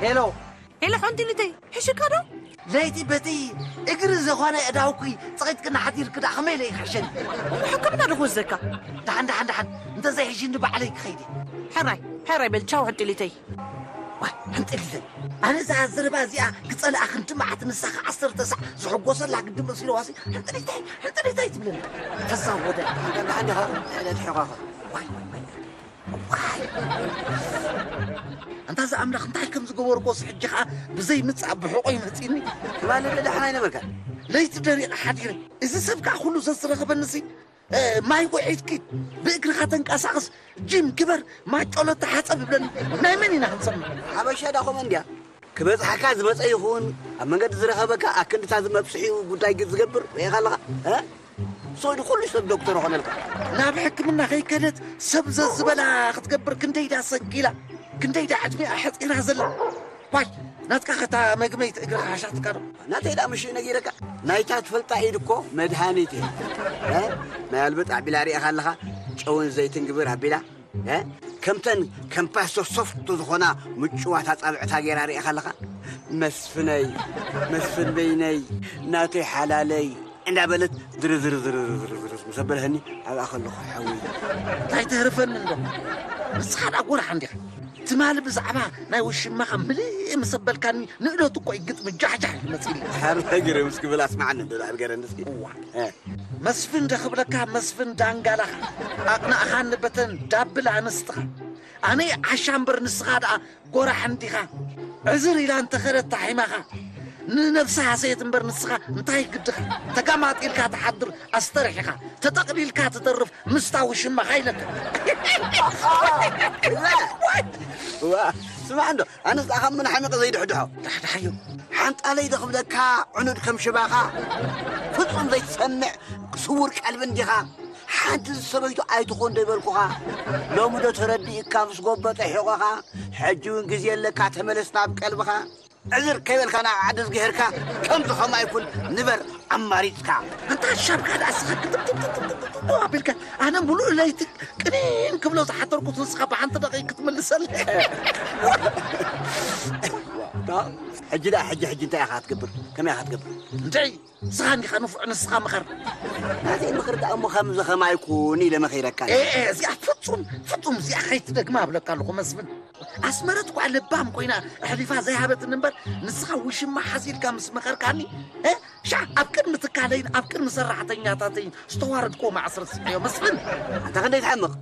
ሄሎ። ሄሎ፣ ሓንቲ ኢሉ ተይ፣ ሕሽካ ዶ? ለይቲ በቲ እግሪ ዝኾነ እዳውኩ ጸቒጥክና ሓዲርክ ደኣ ከመይ ኢለ ይክሕሸኒ? እሞ ሕክምና ዶ ክወስደካ? ደሓን፣ ደሓን፣ ደሓን። እንተዘይሕሽኒ ባዕለይ ክኸይድ እየ። ሕራይ፣ ሕራይ በል፣ ቻው፣ ሕንጢሊተይ። ዋይ፣ ሕንጢሊተይ። ኣነ እዛ ዘረባ እዚኣ ክጸልኣ ክንዲ መዓት፣ ንሳኻ ዓሰርተ ሳዕ ዝሕጎሰላ ግዲ መሲልዋሲ፣ ሕንጢሊተይ፣ ሕንጢሊተይ ትብለኒ። ተዛወደ። ደሓን ዲኻ? ሕደ ትሕቋኻ። ዋይ፣ ዋይ፣ ዋይ። ዋይ። ኣንታ እዚ ኣምላኽ እንታይ ከም ዝገበርኩስ ሕጂ ኸኣ ብዘይ ምጻእ ብሕቖይ መጺእኒ። ትማሊ ደሓን ኣይነበርካን? ለይቲ ደሪቐ ሓዲረ። እዚ ሰብ ከኣ ኩሉ ዘዝረኸበኒሲ፣ እ፣ ማይ ውሒድኪ፣ ብእግርኻ ተንቀሳቐስ፣ ጂም ግበር፣ ማይ ጨሎ ተሓጸብ ይብለኒ። ናይ መን ኢና ክንሰምዕ? ሓበሻ ዳኹም እንድያ። ክበጽሓካ ዝመጸ ይኹን፣ ኣብ መንገዲ ዝረኸበካ ኣክንድታ ዝመብጽሒኡ ጉዳይ ግን ዝገብር ርኢኻ ኣለኻ? እ? ሶይዱ ኩሉ ሰብ ዶክተር ኾነልካ። ናብ ሕክምና ከይከደት ሰብ ዘዝበላ ክትገብር ክንደይ ዳ ሰንኪላ፣ ክንደይ ዳ ዕድሚኣ ኣሕጺራ ዘላ። ዋይ፣ ናትካ ኸታ መግመይት እግሪ ሓሻትካ ዶ? ናተይ ዳ ምሽ ነጊረካ? ናይታ ትፈልጣ ኢድ እኮ መድሃኒት እየ። እ? ማይ ኣልብጥ ኣቢላ ርኢኻ ኣለኻ? ጨውን ዘይትን ግብር ኣቢላ። እ? ከምተን ከም ፓስቶ ሶፍት ዝኾና ምጭዋት ኣጻብዕታ ጌራ ርኢኻ ኣለኻ? መስፍነይ፣ መስፍን በይነይ፣ ናተይ ሓላለይ እንዳበለት ድርዝርዝርዝርዝር ምስ ኣበልሀኒ ኣብኣ ከለኹ ሓዊ። እንታይ ተህርፈኒ እንዶ? ንስኻ ደኣ ጎራሕ እንዲኻ። ትማሊ ብዛዕባ ናይ ውሽማኻ ምልእ ምስ ኣበልካኒ ንእለቱ እኮ እዩ ግጥሚ ጃሕጃሕ ኢሉ መጺእኒ። ሓር ነገር ምስ ክብል ኣስማዓኒ እንዶ ደኣ ገረኒ እስኪ። እዋ። እ። መስፍን ዶ ክብለካ መስፍን ዳንጋላኻ፣ ኣቕናእኻኒ በተን ዳብል ኣንስትኻ። ኣነ ዓሻ እምበር ንስኻ ደኣ ጎራሕ እንዲኻ። ዕዝር ኢላ እንተኸደት ታሒማኻ። ንነብሳ ሃሰየት እምበር ንስኻ እንታይ ግድኻ? ተጋማጢልካ ትሓድር ኣስተርሒኻ። ተጠቕሊልካ ትደርፍ ምስታ ውሽማኻ ኢለካ። ዋ፣ ስማዕ እንዶ፣ ኣነስ ደኣ ካብ ምን ሓሚቐ ዘይድሕድሖ። ዳሕዳሕዮ። ሓንጣለይ ዶ ክብለካ፣ ዕኑድ ከም ሽባኻ። ፍጹም ዘይትሰምዕ ስዉር ቀልቢ እንዲኻ። ሓንቲ ሰበይቱ ኣይትኹን ዶ ይበልኩኻ? ሎሚ ዶ ተረዲእካ ምስ ጎበጠ ሒቖኻ? ሕጂ እውን ግዜ ኣለካ፣ ተመለስ ናብ ቀልብኻ። ዕዝር ከይበልካ ናብ ዓዲ ዝግሄርካ፣ ከምዚ ኸማይ ኩን ንበር ኣማሪጽካ። ኣንታ ሻብካ ደኣ ስኻ ክትብትብትብትብትብ ኣቢልካ፣ ኣነ ሙሉእ ለይቲ ቅኒን ክብሎ ዝሓተርኩት ንስኻ ብሓንቲ ደቂቕ ክትምልሰለይ። ሕጂ ደኣ፣ ሕጂ፣ ሕጂ እንታይ ኢኻ ክትገብር? ከመይ ኢኻ ክትገብር? እንታይ? ንስኻ እንዲኻ ንፉዕ፣ ንስኻ ምኸር። ናተይ ምኽሪ ደኣ እሞ ከምዚ ኸማይ ኩን ኢለ መኺረካ። ኤ፣ ኤ፣ እዚኣ ፍጹም፣ ፍጹም እዚኣ ኸይትደግማ እብለካ ኣለኹ መስፍን። ኣስመረት እኳ ለባም ኮይና ኣሕሊፋ ዘይሃበትኒ እምበር፣ ንስኻ ውሽማ ሓዚልካ ምስ መኸርካኒ፣ እ፣ ሻዕ ኣብ ቅድሚ ትካለይን ኣብ ቅድሚ ሰራሕተኛታተይን ዝተዋረድክዎ ማዕስረት ስምዕዮ መስፍን። ኣንታ ክንደይ ትሓምቕ።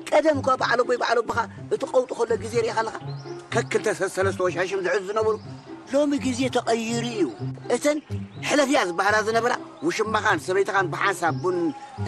ቀደም እኳ በዓል ኣቦይ በዓል ኣቦኻ እቲ ቀውጢ ከሎ ግዜ ርኢኻ ኣለኻ። ከክልተ ሰሰለስተ ወሻሽም ዝሕዙ ዝነበሩ ሎሚ ግዜ ተቐይሩ እዩ። እተን ሕለፍያ ዝበሃላ ዝነበራ ውሽማኻን ሰበይትኻን ብሓንሳብ ቡን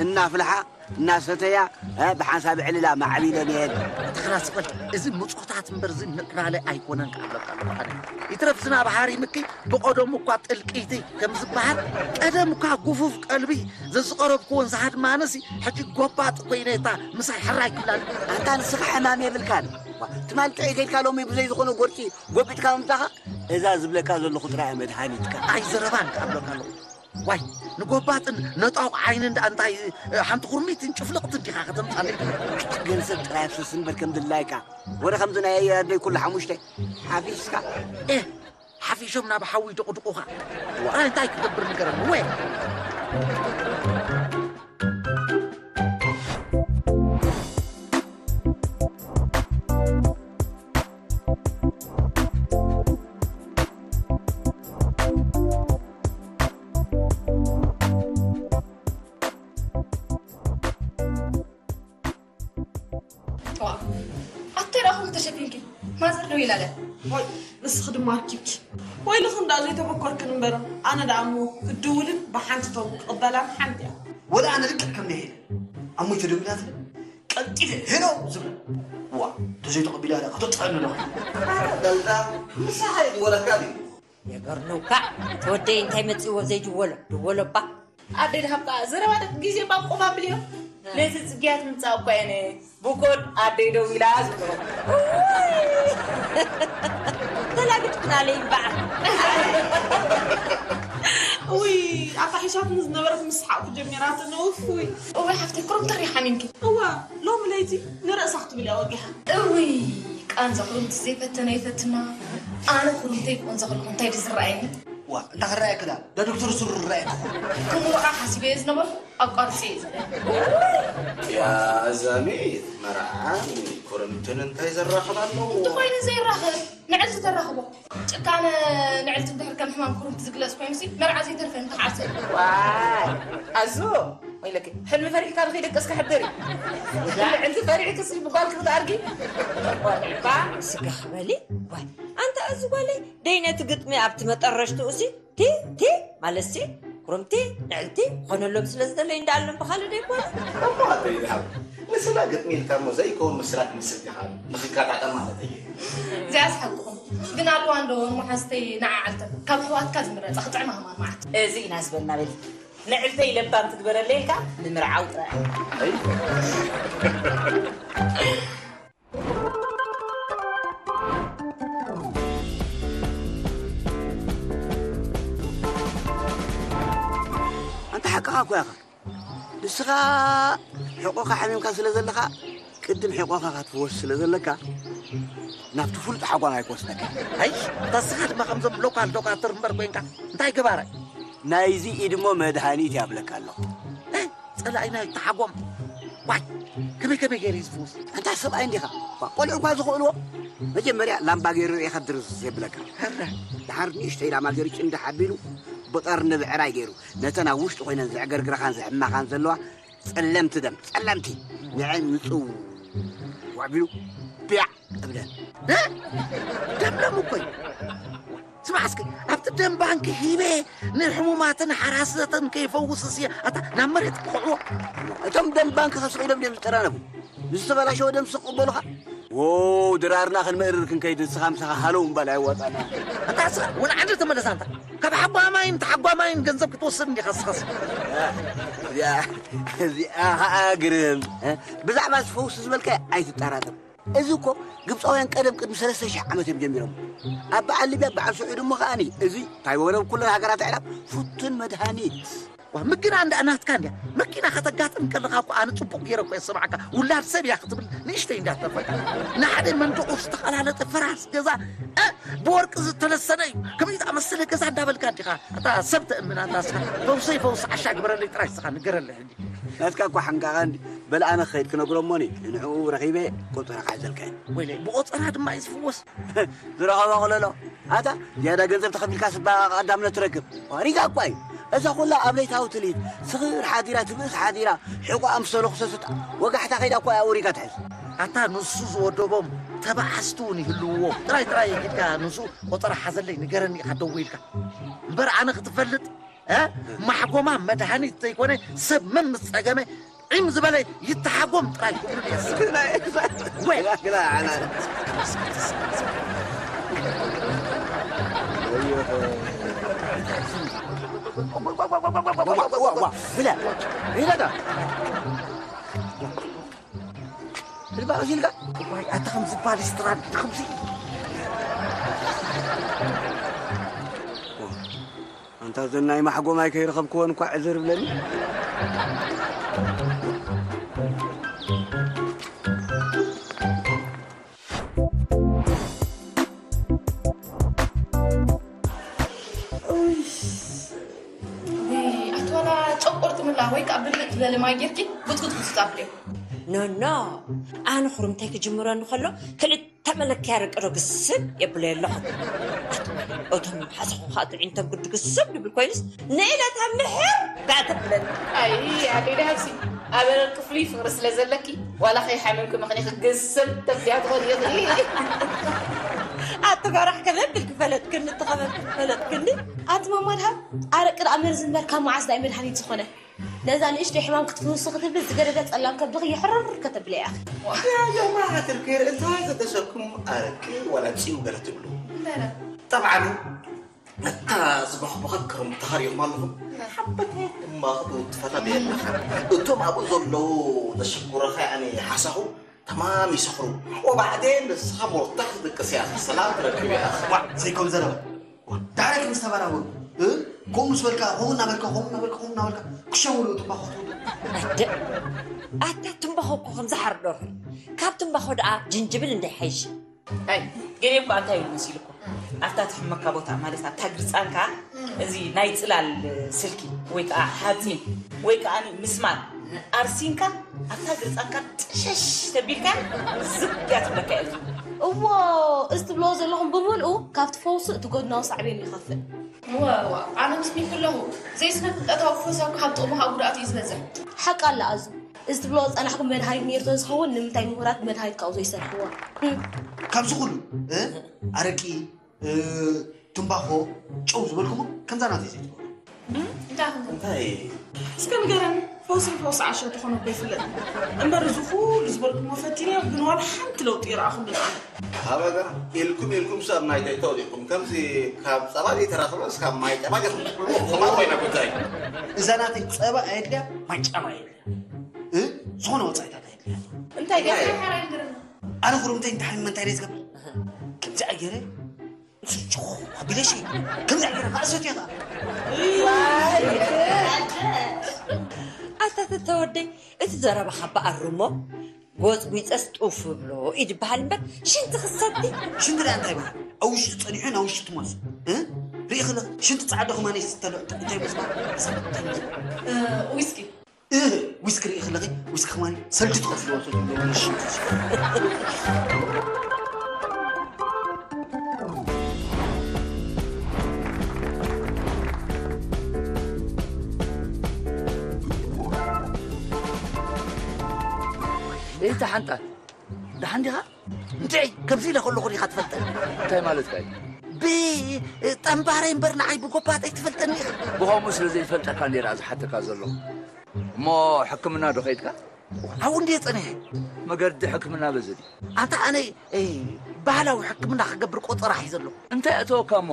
እናፍልሓ እናሰተያ፣ እ፣ ብሓንሳብ ዕልላ ማዕቢለን እየን። ተኽላ ስቕ በል፣ እዚ ምጾታት እምበር እዚ ምዕባለ ኣይኮነን ክኣብለካ ኣለኹ ኣነ። ይትረፍ ዝናብ ሃሪምኪ ብቐደሙ እኳ ጥልቂቲ ከም ዝበሃል፣ ቀደም እኳ ግፉፍ ቀልቢ ዘዝቐረብክዎን ዝሃድማንሲ ሕጂ ጎባጥ ኮይነ እታ ምሳይ ሕራይ ክብላኒ። ኣንታ ንስኻ ሕማም የብልካን። ዋ፣ ትማሊ ጥዑይ ከይድካ ሎሚ ብዘይ ዝኾነ ጎርጺ ጎቢጥካ ምምጻኻ፣ እዛ ዝብለካ ዘለኹ ጥራይ መድሃኒትካ። ኣይ ዘረባን ክኣብለካ ኣለኹ። ዋይ፣ ንጎባጥን ነጣቑ ዓይንን ደኣ እንታይ፣ እ፣ ሓንቲ ኩርሚትን ጭፍልቕትን ዲኻ ከተምጻለይ? ኣታ ገንዘብ ጥራይ ኣፍስስ እምበር ከም ድላይካ። ወረ ከምዚ ናይ ኣየር ኣደይ ኩሉ ሓሙሽተ ሓፊስካ። ኤ፣ ሓፊሾም ናብ ሓዊ ድቕድቑኻ። ዋ። ጥራይ እንታይ ክገብር ንገረኒ፣ ወይ? ዋ፣ ኣተይ ደኣ ኩሉ ተሸፊንኪ። ማዘር ደው ኢላ ኣለ። ወይ፣ ንስኺ ድማ ኣርኪብኪ። ወይልኽን ደኣ ዘይተበኮርክን እምበር፣ ኣነ ደኣ እሞ ክድውልን ብሓንቲ ቶም ክቕበላን ሓንቲ እያ። ወላ ኣነ ልክዕ ከም ናይ ሄለን። ኣሞይ ተደዊላትለ፣ ቀልጢፈ ሄሎ ዝብላ። ዋ፣ ተዘይተቐቢላ ደኣ ከተጥዕኒ ኣለኹ። ዳልዳ፣ ምሳኻ ይድወለካ ድዩ? የገርነውካ፣ እቲ ወደይ እንታይ መጺእዎ ዘይድወሎ? ድወሎ እባ። ኣደይ ድሃብካ ዘረባ ደቂ ግዜ እባ ቆም ኣብልዮ። ነቲ ጽግያት ምጻእ እኳ እየ ነየ። ብኮድ ኣደይ ደው ኢላ ዝብሎ። እውይ! ተላግጥክናለይ እምበኣር። ውይ፣ ኣታ ሒሻትኒ ዝነበረት ምስ ሰሓቕኩ ጀሚራትኒ፣ ውፉይ። እወ ሓፍተይ፣ ኩርምትር ሓሚምኪ። እወ፣ ሎሚ ለይቲ ንርእሳ ክትብል እያ ወጊሓ። እውይ፣ ቃንዛ ኩርምቲ ዘይፈተነ ይፈትና። ኣነ ኩርምተይ ክቆንዛ ከለኹ እንታይ ድዩ ዝረኣየኒ? ዋ፣ እንታይ ክረኣየኪ ደኣ? ዳ ዶክተር ሱሩ ዝረኣየኪ እኮ። ክምርዖ ሓሲበ እየ ዝነበርኩ፣ ኣቋርጸ እየ ዝብለ። ያ ዛሚት፣ መርዓ ኩርምትን እንታይ ዘራኽብ ኣለዎ? እንተኾይኑ ዘይራኽብ፣ ንዕልቲ ተራኽቦ። ጭካነ ንዕልቲ እንድሕር ከም ሕማም ኩርምቲ ዝግለጽ ኮይኑሲ፣ መርዓ ዘይተርፈ እንተሓርሰ። ዋይ፣ ኣዞ፣ ወይለኪ፣ ሕልሚ ፈሪሕካ ንኸይደቅስ ክሕደር እዩ። ንዕልቲ ፈሪሕክሲ ብጓልኪ ክትኣርጊ? ቆልዕባ። ስጋ ክበሊ? ዋይ፣ ኣንታ ኣዚ ጓለይ፣ ደይ ነቲ ግጥሚ ኣብቲ መጠረሽትኡሲ፣ ቲ፣ ቲ፣ ማለትሲ፣ ኩርምቲ፣ ንዕልቲ፣ ክኾነሎም ስለ ዝደለዩ እንዳኣሎም ብኻልእ ደይኮነ? እሞ ኣደይ ድሓር፣ ንስላ ግጥሚ ኢልካ እሞ ዘይከውን ምስላ ትመስል ዲኻ? ንኽጋጣጠም ማለት እየ። እዚኣስ ሓቅኹም። ግን ኣለዋ እንዶ እሞ ሓዝተይ ንዓ ዓልተን፣ ካብ ኣሕዋትካ ዝምረጻ ክጥዕማ ከማን መዓት። እዚ ኢና ዝበልና በሊ። ንዕልተይ ለባም ትግበረለይ ኢልካ ንምርዓው ጥራይ። ኣይ። ኣንታ ሓቅኻ እኮ ኢኻ። ንስኻ ሕቖኻ ሓሚምካ ስለ ዘለኻ፣ ቅድም ሕቖኻ ክትፍወስ ስለ ዘለካ፣ ናብቲ ፍሉጥ ሓጓም ኣይክወስደካ። ኣይ፣ ንስኻ ድማ ከምዞም ሎካል ዶካተር እምበር ኮይንካ፣ እንታይ ገባራይ? ናይዚ ኢድ እሞ መድሃኒት ያብለካ ኣለኹ። እ፣ ጸላኢ ናይ ተሓጎም። ዋይ፣ ከመይ ከመይ ገይሩ እዩ ዝፍውስ? ኣንታ ሰብኣይ እንዲኻ? ዋ፣ ቆልዑ እኳ ዝኽእልዎ። መጀመርያ ላምባ ገይሩ ርኢኻ ድርስ የብለካ። ኧረ። ደሓር ንእሽተይ ላማ ገይሩ ጭንዳሕ ኣቢሉ ብቐርኒ ብዕራይ ገይሩ ነተን ኣብ ውሽጢ ኮይነን ዘዕገርግረኻን ዘሕማኻን ዘለዋ ጸለምቲ ደም፣ ጸለምቲ ንዐን ምጽው ኣቢሉ ቢያ እብለን። እ? ደም ለም እኮ እዩ። ስማዕ እስኪ፣ ኣብቲ ደም ባንክ ሂበ ንሕሙማትን ሓራስትን ከይፈውስስ እየ። ኣታ ናብ መሬት ክኸዕዎ። እቶም ደም ባንክ ከስቕ ኢሎም ድዮም ዝጠራነፉ? ንዝተበላሸወ ደም ስቕ ክበሉኻ? ዎ፣ ድራርና ክንምእርር ክንከይድ ንስኻ ምሳኻ ሃለው ምባል ኣየዋጣና። ኣታ ስኻ ወደ ዓዲ ተመለስ ኣንታ። ካብ ሓጓማይን ተሓጓማይን ገንዘብ ክትወስድ እንዲኻ ስኻስ። እዚኣ፣ እዚኣ ኸኣ ግርም። እ? ብዛዕባ ዝፈውስ ዝበልካዮ ኣይትጠራጠር። እዚ እኮ ግብፃውያን ቀደም ቅድሚ ሰለስተ ሺሕ ዓመት እዮም ጀሚሮም። ኣብ በዓል ሊብያ በዓል ስዑድ እሞ ከኣኒ እዚ እንታይ ወረብ ኩለን ሃገራት ኣዕራብ ፍቱን መድሃኒት። ዋ፣ ምግና እንዳ ናትካ እንድያ። መኪና ከተጋጥም ከለኻ እኮ ኣነ ጽቡቕ ገይረ እኮ እየ ዝሰምዓካ። ውላድ ሰብ እያ ክትብል ንእሽተይ እንድያ ትተርፈካ። ንሓደ መንደቑ ዝተቐላለጠ ፈራስ ገዛ፣ እ፣ ብወርቂ ዝተለሰነ እዩ። ከመይ ዝኣመሰለ ገዛ እንዳበልካ እንዲኻ? ኣታ ሰብ ተእምን ኣንታ ስኻ። ፈውሰይ ፈውስ ዓሻ ግበረለይ ጥራይ ስኻ ንገረለይ ሕጂ። ናትካ እኮ ሓንቃቓ እንዲ በል ኣነ ክኸይድ ክነግሮ እሞኒ ንዕኡ ረኺበ ቆጸራ ክሕዘልካ እየ። ወይለይ፣ ብቆጸራ ድማ እዩ ዝፍወስ። ዝረኸቦ ክለሎ። ኣታ ዝያዳ ገንዘብ ተኸፊልካ ስባ ቀዳምነት ትረክብ። ዋሪጋ እኳ እዩ። እዛ ኩላ ኣብ ለይታዊ ትልሂት ስኽር ሓዲራ ትብእስ ሓዲራ ሕቖኣ ምስ ተለኹሰት ወጋሕታ ከይዳ እኳ እያ ውሪጋ ትሕዝ። ኣታ ንሱ ዝወደቦም ተባዓስቲ እውን ይህልውዎ። ጥራይ ጥራይ ኢልካ ንሱ ቆጸራ ሓዘለይ ንገረኒ ኢኻ ደዊልካ። እምበር ኣነ ክትፈልጥ፣ እ? ማሕጎማ መድሃኒት ዘይኮነ ሰብ መን ምስ ጸገመ ዒም ዝበለ ይተሓጎም ጥራይ ክብሉ ድየ ዝስምዕ። ወይ! ግላ፣ ግላ፣ ዓላ። ዋ፣ ዋ፣ ዋ፣ ብላ። ሪዳ ዳ። ልባ ቀሲልካ? ዋይ፣ ኣታ ከም ዝበሃል ስትራን፣ ከምዚ። ኣንታ ዘን ናይ ማሕጎማይ ከይረኸብክወን እኳ ዕዝር ብለኒ። ኣቲ ዋላ ጨው ቆርጥምላ ወይ ከዓ ብልጥ ዝበለ ማይ ጌርኪ ጉጥጉጥ ጉጥጉጥ ኣብልዮ። ኖ፣ ኖ። ኣነ ኹርምታይ ክጅምረኒ ከሎ ክልተ መለክያ ርቂ ዶ ግስብ የብለዮ ኣለኹ። ኣቲ ዋላ እቶም ሓሰኹ ከዓ ጥዒንቶም ግዲ ግስብ ድብል ኮይኑስ ንኢለታ ምሕር ዳኣ ተብለኒ። ኣይ፣ ኣደይ ደሃብሲ፣ ኣብ ኣረቂ ፍሉይ ፍቕሪ ስለ ዘለኪ፣ ዋላ ከይሓመምኪ ምኽንያት ግስብ ተብልያ ትኾኒ ኢኺ። ኣቲ ጓራሕ ከመይ ኣቢልኪ ፈለጥክኒ፣ እቲ ከመይ ኣቢልኪ ፈለጥክኒ? ኣቲ ማማ ደሃብ፣ ኣረቂ ደኣ መርዚ እምበር ካብ መዓስ ደኣ እዩ መድሃኒት ዝኾነ? ነዛ ንእሽተይ ሕማም ክትፍውሲ ክትብሊ ዝገደደ ጸላም ከብድኺ ይሕርር ከተብልያ ኢኺ። ያ ጀማዓ ትርኪር እንታይ ዘደሰኩም ኣረቂ ዋላ ጽዩ ገለ ትብሉ? በለ። ጠብዓን እታ ዝበኽበኸት ክርምቲ ሃሪኹም ኣለኹም። ሓበት ትንባኹ ትፈታ ደየለኻ። እቶም ኣብኡ ዘለዉ ዘሸጉረኻ ያኒ ሓሳኹ ተማም ይሰኽሩ። ወባዕዴን ንስኻ ሞርታ ክትድቅስ ኢኻ። ሰላም ትረክብ ኢኻ። ዋ፣ ዘይኮን ዘረባ። ዋ፣ ዳሕረክ ምስ ተባራበሩ፣ እ? ከምኡ ምስ በልካ፣ ከምኡ እናበልካ፣ ከምኡ እናበልካ፣ ከምኡ እናበልካ፣ ክሸውሉ ትንባኹ ክትውድእ። ኣደ፣ ኣታ ትንባኾ እኮ ከም ዝሓርዶ። ካብ ትንባኾ ደኣ ጅንጅብል እንታይ ይሓይሽ? ኣይ፣ ገለ እኮ እንታይ ኢሉ መሲሉ እኮ። ኣብታ ትሕመካ ቦታ፣ ማለት ኣብታ ግርጻንካ፣ እዚ ናይ ጽላል ስልኪ ወይ ከዓ ሓጺን ወይ ከዓ ምስማር ኣርሲንካ ኣብታ ግርጻንካ ጥሸሽ ተቢልካ ዝግ እያ ትብለካ እያ። እዎ፣ እዚ ትብልዎ ዘለኹም ብምልኡ ካብቲ ፈውሲ እቲ ጎድናዊ ሳዕቤን ይኸፍእ። እወ፣ እወ፣ ኣነ ምስሚኩ ኣለኹ። ዘይስነ ፍልጠታዊ ፈውሲ ካብ ጥቕሙ ካብ ጉድኣቱ እዩ ዝበዝሕ። ሓቂ ኣላ ኣዙ። እዚ ትብልዎ ዝጸናሕኩም መድሃኒት ነይሩ ተዝኸውን ንምንታይ ምሁራት መድሃኒት ካብኡ ዘይሰርሕዎ? ህም። ካብዚ ኩሉ፣ እ? ኣረቂ፣ እ፣ ትምባኾ፣ ጨው ዝበልኩሞ ከምዛ ናተይ ዘይትበሉ። እንታይ እንታይ? እስከ ንገረኒ፣ ፈውሲ ፈውሲ ዓሻ ተኾነ እኮ ይፍለጥ። እምበር እዚ ኩሉ ዝበልኩሞ ፈቲነ፣ ግን ዋላ ሓንቲ ለውጢ ይረኣኹሉን ኣነ። ኣበጋ፣ ኢልኩም ኢልኩም ሰብ ናይ ተውዲኹም። ከምዚ ካብ ጸባ ዘይተረኽበ እስካብ ማይ ጸባ ገጽኩም ትብሉ፣ ኸማን ኮይና ጉዳይ። እዛ ናተይ ጸባ ኣየድልያ፣ ማይ ጸባ ኣየድልያ። እ? ዝኾነ ወጻኢታት ኣየድልያ። እንታይ ገለ ሓራይ ንገረኒ። ኣነ ኩርምተይ እንታይ ምንታይ ደይ ዝገብር? ከምዚ ኣገረ፣ ስንጭኹ ኣቢለሽ፣ ከምዚ ኣገረ፣ ኸኣ ሰትዮ ኸኣ። ኣታ ተተወደይ፣ እቲ ዘረባኻ በኣር እሞ፣ ጎጽ ጒጸስ ጡፍ ብሎ እዩ ዝበሃል እምበር፣ ሽንቲ ክሰቲ? ሽንቲ ደኣ እንታይ ይበሃል? ኣብ ውሽጢ ጸኒሑ ናብ ውሽጢ ትመልሶ። እ? ርኢ ከለኺ፣ ሽንቲ ጸዓዱ ከማን ይስተ ኣሎ። እንታይ ይመስል? እንታይ ይመስል? እ፣ ዊስኪ። እ፣ ዊስኪ ርኢ ከለኺ፣ ዊስኪ ከማን ሰልዲ ትኸፍልዎ ትብሉ። እሺ። እታ ሓንታ፣ ደሓን ዲኻ? እንታይ? ከምዚ ኢለ ከለኹ ዲኻ ትፈልጠኒ? እንታይ ማለትካ እዩ? ብጠንባረይ እምበር ንዓይ ብጎባጠይ ትፈልጠኒ ኢኻ። ብኸምኡ ስለ ዘይፈልጠካ እንዴ ደኣ ዝሓተካ ዘለኹ። እሞ ሕክምና ዶ ኸይድካ? ኣብኡ እንዴ ጸኒሐ? መገዲ ሕክምና በዚ ድዩ? ኣንታ ኣነ፣ እ፣ ባህላዊ ሕክምና ክገብር ቆጸራ ሒዘ ኣለኹ። እንታይ ኣእተወካ እሞ?